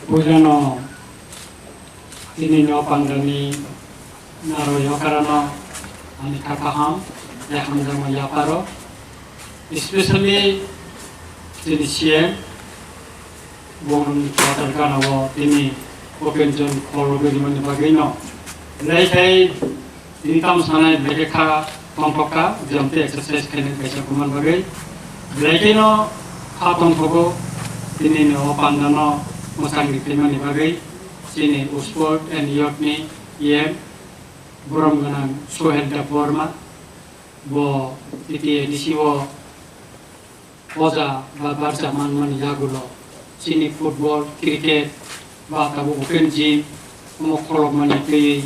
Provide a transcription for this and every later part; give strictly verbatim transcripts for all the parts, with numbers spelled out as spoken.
Puilano tini no pandani naro yokarano ani kha kaham tei hamjakma yaparo, especially chini C M, borokni kwtal ganao tini open gym khulugwi rimani bagwino. Belai khe tini tamo sanai belai khe kha tongthok kha, jemtwi exercise khainani kaisa kuman bagwi. Belai kheno kha tongthogo, tini no o pandano mwchang ri khaimani bagwi chini Sport and Youth ni E M borom gwnang Sohel Debbarma, bo T T A D C o poja ba barja manmani yagulo chini football, cricket ba tabuk open gym omo kholopmani twiwi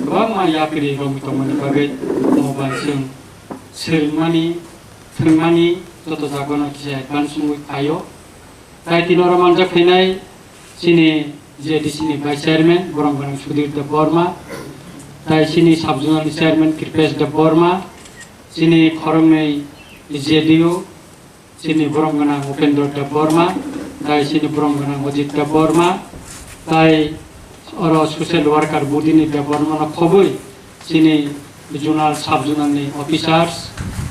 kwbangma yapri romwi tongmani bagwi omo bai chwng swrwngmani, thwngmani joto jagano kisa advance wngwi phaio. Tai tini oro manjak phainai chini J D C ni Vice Chairman borom gwnang Sudhir Debbarma, tai chini Sub Zonal ni Chairman Kripesh Debbarma, chini khoroknwi J D O, chini borom gwnang Upendra Debbarma, tai chini borom gwnang Ajit Debbarma, tai oro social worker Budini Debbarma no khobwi chini zonal, sub zonal ni officers,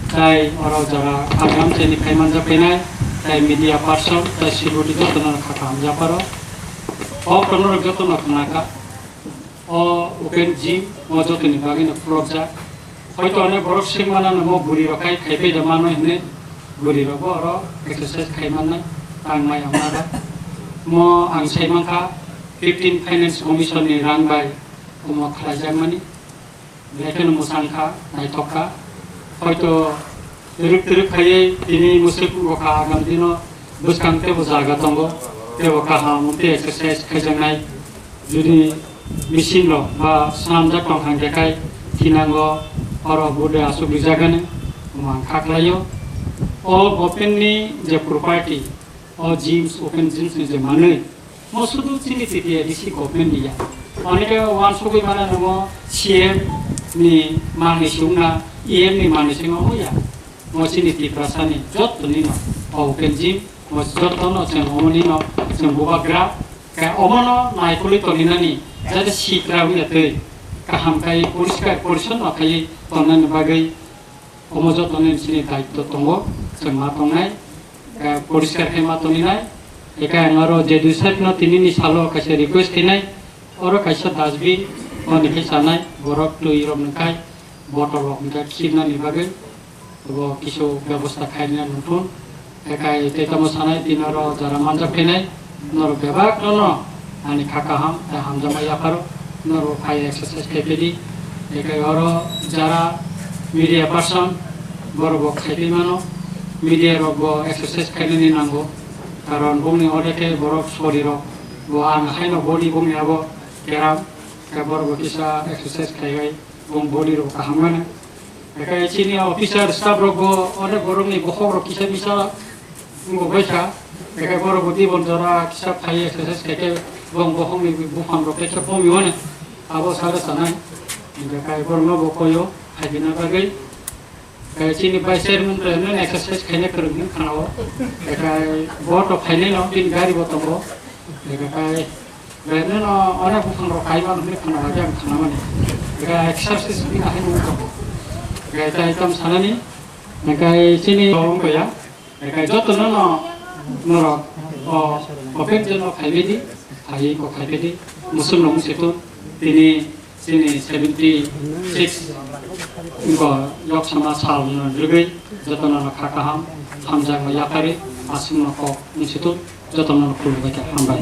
tai oro jara agam chini phaimanjak phainai, tai media person, tai security jotono kha kaham japaro. O kono jotono khnaka. O open gym o jotoni bagwi no khulokjak. Hoito onek borok swngmano nwngo bwrwi rok khai khai pai da mano hinwi, bwrwi rok bo oro exercise khai mannai, tang mai ang nara. Mo ang sai mankha fifteen Finance Commission ni rang bai omo khlaijakmani. Belai kheno mwchang kha, naithok kha. Hoito twrwk twrwk khaiwi tini mwswk wngkha, agam dino bwskang teibo jaga tongo, teibo kaham tei exercise khaijaknai. Jodi machine rok ba swnamjak tongkha hwnkhe khai thinango, oro bude aswk rijak hwnwi omo ang kha khlaio. O government ni je property, o gyms, open gyms ni je manwi, mo sudu chini T T A D C government ni ya. Oneke wansugwi mano nwngo C M ni manwi sungna, E M ni manwi sungna omo ya. Mo chini Tiprasa ni jotto ni no open gym, mo jotto no chwng omo ni no chwng bubagra, ka omo no naikolwi toni nani, jate sitra wngya twi kaham khai poriskar porisonno khai tonnani bagwi. Omo jotono chini daitto tongo, chwng ma tongnai, eh, poriskar khe ma toninai. Eka ang aro J D C no tinini salo kaisa request khainai, oro kaisa dustbin, oni khe chanai, borok twi rok nungkhai, bottle rok hwnkhe khibnani bagwi, bo kisu bebosta khaina nungthun. Ekai tei tamo sanai tini oro jara manjak phainai, norok bebak no no ani kha kaham tei hamjakma yapharo, norok phai exercise khai phaidi. Ekai oro jara media person, borok bo khai phi mano, media rok bo exercise khainani nango, karon bongni ode khe borok sori rok bo ang haino boni bongni abo keram, khe borok bo kisa exercise khai bai bong boni rok kaham mano. Ekai chini officer staff rok bo onek borok ni bokhok rok kisa misa wngbo bai kha. Ekai borok bo dibon jora kisa phai exercise khai khe bong bokhok ni buphang rok khe khe pomi mano. Abo sara sanai. Ekai borok no bo koyo khai bina bagwi. Ekai chini vice chairman rok no exercise khaina kwrwng hwn khana o. Ekai bo to phainai no bini gari bo tongo. Ekai Belai no onek buphang rok kai mano hinwi khana bagwi ang khana mani. Ega exercise ni kahai nung tongo. Ega tai tam sanani. Ega chini rong ko ya. Ega joto no no norok o open gym no khai bidi. Khai ko khai bidi. Musum no musitu. Tini chini seventy six ko Lok Sabha sal no rwgwi joto no kha kaham hamjak no yapari aswk no kok musitu joto no khulumbai kha hambai.